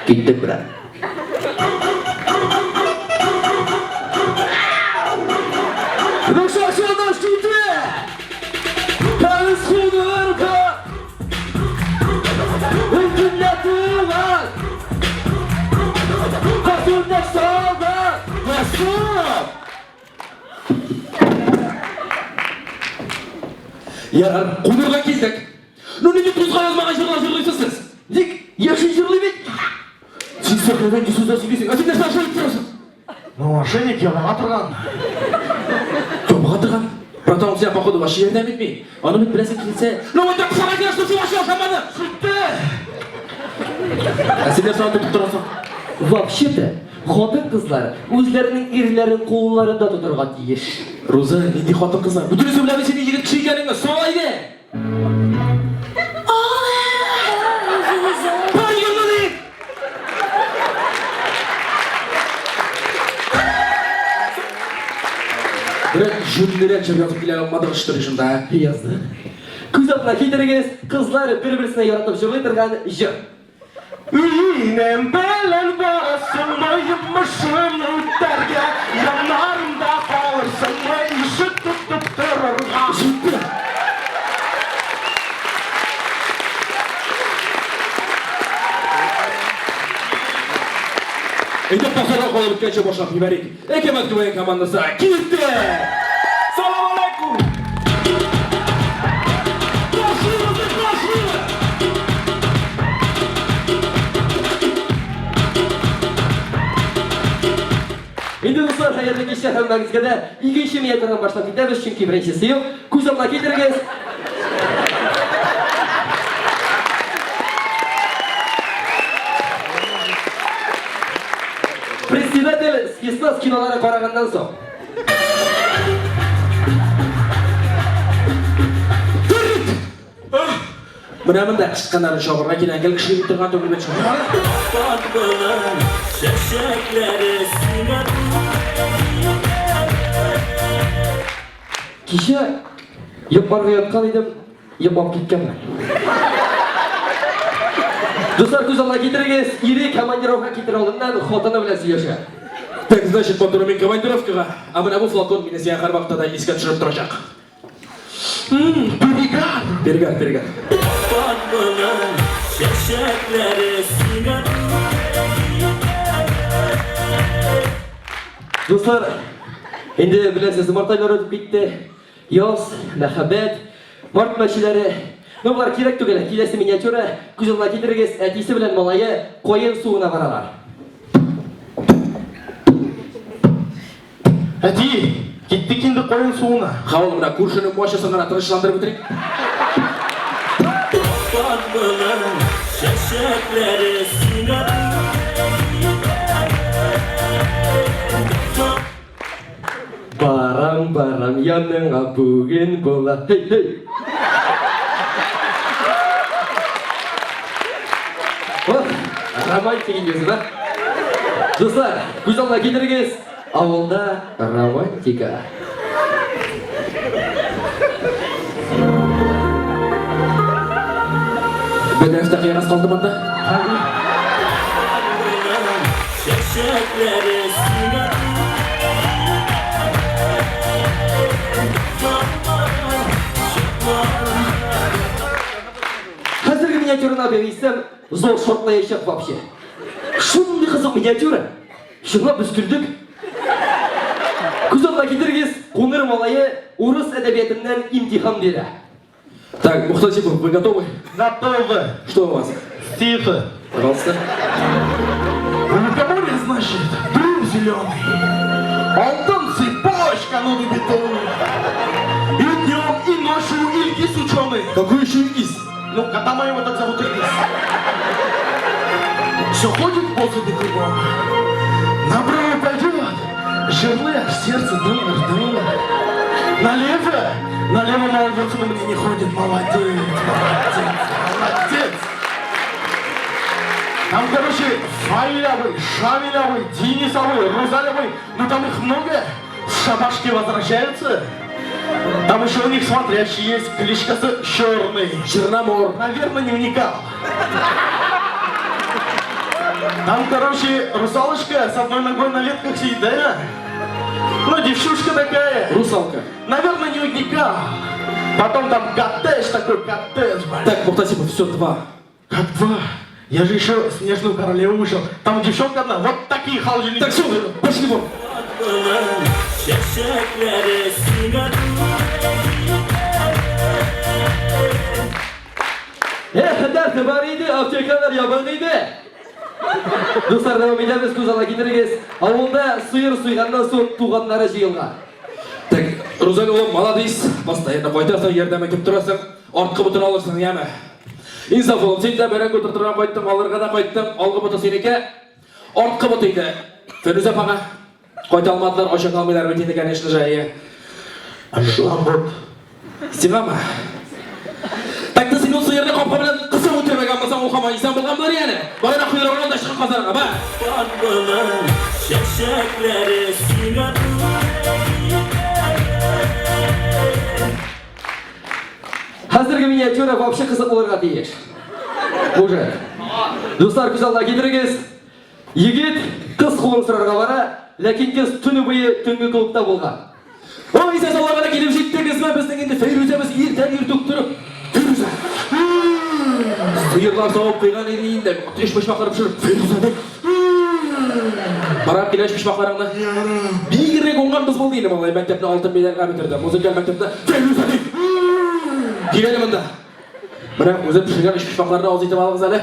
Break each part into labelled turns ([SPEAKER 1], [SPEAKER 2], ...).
[SPEAKER 1] Киттек, брат.
[SPEAKER 2] Рушат жолдаш китте! Пәліс қудырға! Үндінде туған! Қасымда солдат! Насып!
[SPEAKER 3] Ярар, кудырга килдек. Ну нинди тузга язмаган җырлар җырлыйсыз сез?
[SPEAKER 2] Ник яши җырлый бит?
[SPEAKER 3] Син сәхнәдән нинди сүзләр сөйлисең? Ә син нәрсә ашап торасың?
[SPEAKER 4] Ну, ошейник ябыга торган.
[SPEAKER 3] Ябыга торган. Братан, ул сиңа походу вообще ярдәм итми. Аны бит беләсең килсә, ну вот так сага кирәк, что син вообще ашамадың.
[SPEAKER 4] Җитте!
[SPEAKER 3] Ә син нәрсә тотып торасың?
[SPEAKER 2] Вообще-то, хатын-кызлар үзләренең ирләрен кулларында тотарга тиеш.
[SPEAKER 3] Роза, нинди хатын-кызлар? Бөтенесе белә бит синең егет кеше икәнеңне. Сал әйдә! Бар йөрме дип! Берәр җүнлерәк җыр язып килә алмадыгыз шунда, ә?
[SPEAKER 2] Язды. Күз алдына китерегез, кызлар бер-берсенә яратып җырлый торган җыр.
[SPEAKER 4] Минем белән барасыңмы йомышымны үтәргә, яннарымда калырсыңмы ишек тотып торырга.
[SPEAKER 3] Җитте! Әйдә пахарга калып беткәнче башлап җибәрик. Әкәмәт КВН командасы китте! Салам алейкум! Башлыйбыз, башлыйбыз!
[SPEAKER 2] Инде дуслар, хәерле кичә һәммәгезгә дә. Икенче миниатюрадан башлап китәбез, чөнки беренчесе юк. Күз алдына китерегез. Председатель спецназ кинолары караганнан соң.
[SPEAKER 3] Менә монда кычытканнарын чабырга килгән гел кеше дип торган түгел бит шул.
[SPEAKER 5] Патманың чәчәкләре сиңа.
[SPEAKER 2] Кичә йокларга яткан идем, йоклап киткәнмен. Дуслар, күз алдына китерегез, ире командировка китер алдыннан хатыны белән сөйләшә.
[SPEAKER 3] Так, значит, матурым, мин командировкага, ә менә бу флакон мине сиңа һәрвакытта да искә төшереп торачак.
[SPEAKER 4] Перегар!
[SPEAKER 3] Перегар, перегар.
[SPEAKER 5] Патманың чәчәкләре сиңа.
[SPEAKER 2] Дуслар, инде беләсез, март айлары үтеп китте. Яз, мәхәббәт, март мәчеләре. Ну, болар кирәк түгел. Киләсе миниатюра, күз алдына китерегез, әтисе белән малае каен суына баралар.
[SPEAKER 4] Әти, киттек инде каен суына.
[SPEAKER 3] Ха, улым, менә күршенең мачасын гына тынычландырып бетерик.
[SPEAKER 5] Патманың чәчәкләре сиңа.
[SPEAKER 2] Барам, барам яныңа бүген була. Һей, һей. Ох, романтик инде, да? Дуслар, күз алдына китерегез, авылда романтика.
[SPEAKER 3] Бәдрәф тә кыярас калды монда.
[SPEAKER 5] Чәчәкләре сиңа.
[SPEAKER 2] Хәзерге миниатюраны бирсәм, зор шартлаячак вообще. Шундый кызык миниатюра. Чынлап без көлдек. Күз алдына китерегез, куныр малае урыс әдәбиятыннан имтихан бирә.
[SPEAKER 3] Так, Мухтасипов, вы готовы?
[SPEAKER 4] Готовы.
[SPEAKER 3] Что у вас?
[SPEAKER 4] Тихо.
[SPEAKER 3] Пожалуйста.
[SPEAKER 4] У лукоморья, значит, дым зеленый. Алтын цепочка на бетон. И днем, и ночью Ильгиз ученый.
[SPEAKER 3] Какой еще Ильгиз?
[SPEAKER 4] Ну, кота моего так зовут Ильгиз. Все ходит после кругом. Направо пойдет, жерлы аж сердце дымер, дымер. Налево, налево молодец, на мне не ходит. Молодец, молодец, молодец. Там, короче, Фаилявый, Шамилявый, Денисовый, Рузалевый, ну там их много. С шабашки возвращаются. Там еще у них смотрящий есть, кличкасы Черный.
[SPEAKER 3] Черномор.
[SPEAKER 4] Наверное, не вникал. Там, короче, русалочка с одной ногой на ветках сидит, да? Ну, девчушка такая.
[SPEAKER 3] Русалка.
[SPEAKER 4] Наверное, не угника. Потом там коттедж такой, коттедж, блин.
[SPEAKER 3] Так, Мухтасипов, все, два.
[SPEAKER 4] Как два? Я же еще Снежную королеву вышел. Там девчонка одна, вот такие холодильники.
[SPEAKER 3] Так, все, пошли вон.
[SPEAKER 5] Чәчәкләре сиңа.
[SPEAKER 2] Эх, дәрте бар иде, аптекалар ябык иде. Дуслар, дәвам итәбез, күз алга китерегез. Авылда сыер суйганнан соң туганнары җыелган.
[SPEAKER 3] Так, Рузаль улым, молодец. Постоянно кайтасың, ярдәм итеп торасың. Арткы ботын алырсың, яме. Инсаф улым, син дә бәрәңге утыртырга кайттың, алырга да кайттың. Алгы боты синеке, арткы боты инде. Фәнүзә апаңа. Кайта алмадылар, ача алмыйлар бит инде, конечно же, әйе.
[SPEAKER 4] А миңа бот.
[SPEAKER 3] Сиңамы? Так та син ул сыерны капка белән кысып үтермәгән булсаң, ул һаман исән булган булыр яне. Барына койрыгын да чыгып казарга, ба.
[SPEAKER 5] Болын чәчәкләре сиңа.
[SPEAKER 2] Хәзерге миниатюра вообще кызык булырга тиеш. Уже. Дуслар, күз алдына китерегез. Егет кыз кулын сорарга бара, ләкин кыз төне буе төнге клубта булган.
[SPEAKER 3] Ой, сез аларга да килеп җиттегезме? Безнең инде Фәйрүзәбез иртән иртүк торып. Фәйрүзә. Сыерлар савып куйган иде инде. Өч почмаклар пешереп. Фәйрүзә дип. Карап килә өч почмакларыңны. Бигрәк уңган кыз булды инде малай. Мәктәпне алтын медальгә бетерде. Музыкаль мәктәптә Фәйрүзә дип. Кил әле монда. Менә үзе пешергән өч почмакларны авыз итеп алыгыз әле.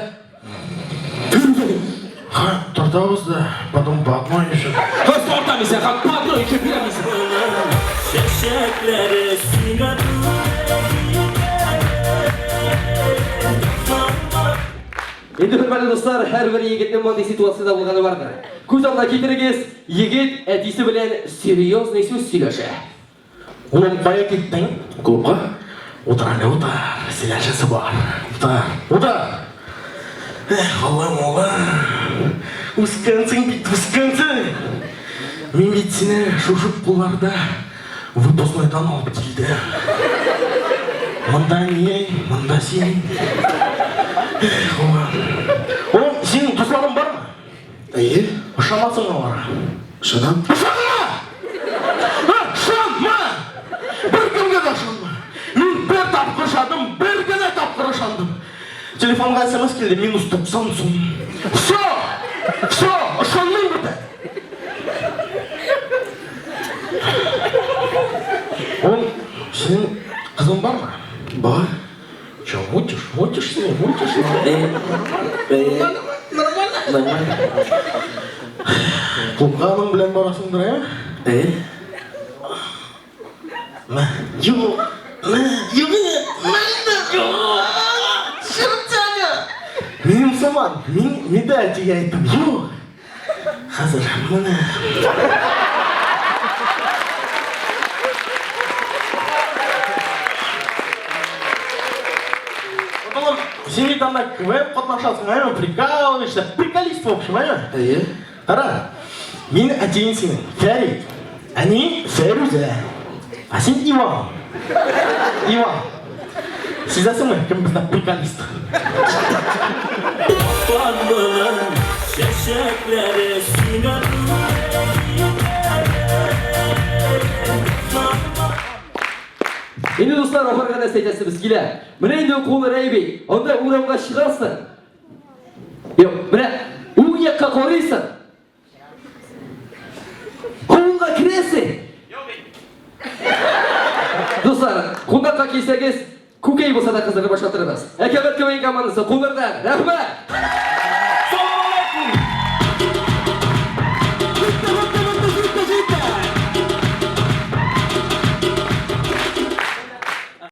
[SPEAKER 4] Ха, тартабыз да, потом по одной еще.
[SPEAKER 3] Кыз тартамыйсың, ха, по одной еще бирәмисең.
[SPEAKER 5] Чәчәкләре сиңа.
[SPEAKER 2] Инде, хөрмәтле дуслар, һәрбер егетнең мондый ситуациядә булганы бардыр. Күз алдына китерегез, егет әтисе белән серьезный сүз сөйләшә.
[SPEAKER 4] Улым, кая киттең?
[SPEAKER 3] Клубка.
[SPEAKER 4] Утыр әле, утыр. Сөйләшәсе бар. Утыр, утыр. Эх, улым, улым. Үскәнсең бит, үскәнсең. Мин бит сине шушы кулларда выпускнойдан алып килдем. Монда әниең, монда син. Эх, улым. Улым, синең дусларың бармы?
[SPEAKER 3] Әйе.
[SPEAKER 4] Ышанасыңмы аларга?
[SPEAKER 3] Ышанам.
[SPEAKER 4] Ышанма! Ышанма! Беркемгә дә ышанма. Мин бер тапкыр ышандым, бер генә тапкыр ышандым. Телефонга смс килде, минус 90 сум. Все! Все! Ышанмыйм бүтән. Ул, синең кызың бармы?
[SPEAKER 3] Бар.
[SPEAKER 4] Че, мутишь? Мутишь с ней? Мутишь?
[SPEAKER 3] Нормально. Нормально.
[SPEAKER 4] Клубка аның белән барасыңдыр, ә?
[SPEAKER 3] Әйе.
[SPEAKER 4] Мә, юк, мә, юк, мә, юк. Чертяга! Минем сыман, мин медаль дигән әйттем. Юк. Хәзер менә. Улым, син бит анда КВН катнашасың, әйме? Прикалываешься. Приколист, в общем, әйме?
[SPEAKER 3] Әйе.
[SPEAKER 4] Кара, мин әтиең синең, Фәрит. Әниең Фәрүзә. Ә син Иван. Иван. Сизәсеңме, кем бездә приколист?
[SPEAKER 5] Болын чәчәкләре сиңа.
[SPEAKER 2] Инде, дуслар, ахырга нәрсә әйтәсебез килә. Менә инде укуын рәйби. Анда урамга чыгасың. Юк, менә уң якка карыйсың. Авылга керәсең. Дуслар, кунакка килсәгез, күкәй булса да кыздырып ашатырбыз. Әкәмәт КВН командасы кунырдан. Рәхмәт!